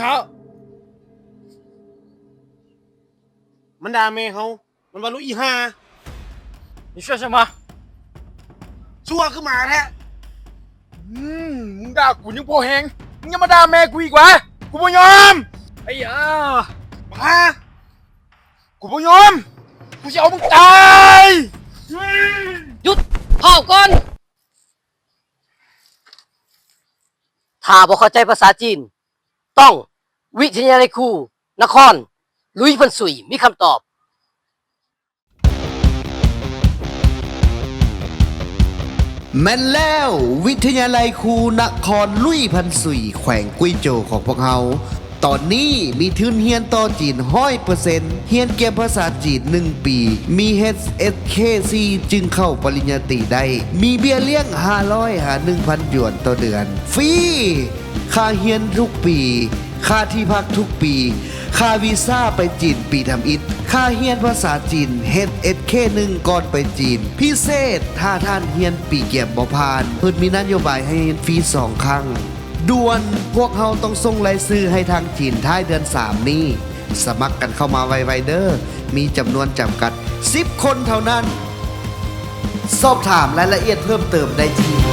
ເຮົາ ມັນດ່າແມ່ເຮົາ ມັນວ່າລູກອີ່ຫ່າ 你说什么？ ຊົ່ວຄືໝາແທ້. ອືມ ມຶງດ່າກູຍັງພໍແຮງ ມຶງຍັງມາດ່າແມ່ກູອີກຫວາ? ກູບໍ່ຍອມ. ໄອ້ຢາ ບັກຫ່າ ກູບໍ່ຍອມ ກູຊິເອົາມຶງຕາຍ. ຢຸດ! ເຝົ້າກ່ອນ! ຖ້າບໍ່ເຂົ້າໃຈພາສາຈີນ ຕ້ອງວິທະຍາໄລຄູນະຄອນ ລຸຍພັນຊຸຍ ມີຄຳຕອບ. ແມ່ນແລ້ວ ວິທະຍາໄລຄູນະຄອນລຸຍພັນຊຸຍ ແຂວງກຸຍໂຈວຂອງພວກເຮົາ ຕອນນີ້ມີທຶນຮຽນຕໍ່ຈີນຮ້ອຍເປີເຊັນ ຮຽນກຽມພາສາຈີນໜຶ່ງປີ ມີ ເອັດເອັສເຄສີ່ ຈຶ່ງເຂົ້າປະລິນຍາຕີໄດ້ ມີເບ້ຍລ້ຽງຫ້າຮ້ອຍຫາໜຶ່ງພັນຢວນຕໍ່ເດືອນ ຟຣີ ຄ່າຮຽນທຸກປີ ຄ່າທີ່ພັກທຸກປີ ຄ່າວີຊາໄປຈີນປີທຳອິດ ຄ່າຮຽນພາສາຈີນ ເອັດເອັສເຄໜຶ່ງ ກ່ອນໄປຈີນ ພິເສດ ຖ້າທ່ານຮຽນປີກຽມບໍ່ຜ່ານ ເພິ່ນມີນະໂຍບາຍໃຫ້ຮຽນຟຣີສອງຄັ້ງ. ດ່ວນ! ພວກເຮົາຕ້ອງສົ່ງລາຍຊື່ໃຫ້ທາງຈີນທ້າຍເດືອນສາມນີ້. ສະໝັກກັນເຂົ້າມາໄວໆເດີ້ ມີຈຳນວນຈຳກັດສິບຄົນເທົ່ານັ້ນ. ສອບຖາມລາຍລະອຽດເພີ່ມເຕີມໄດ້ທີ່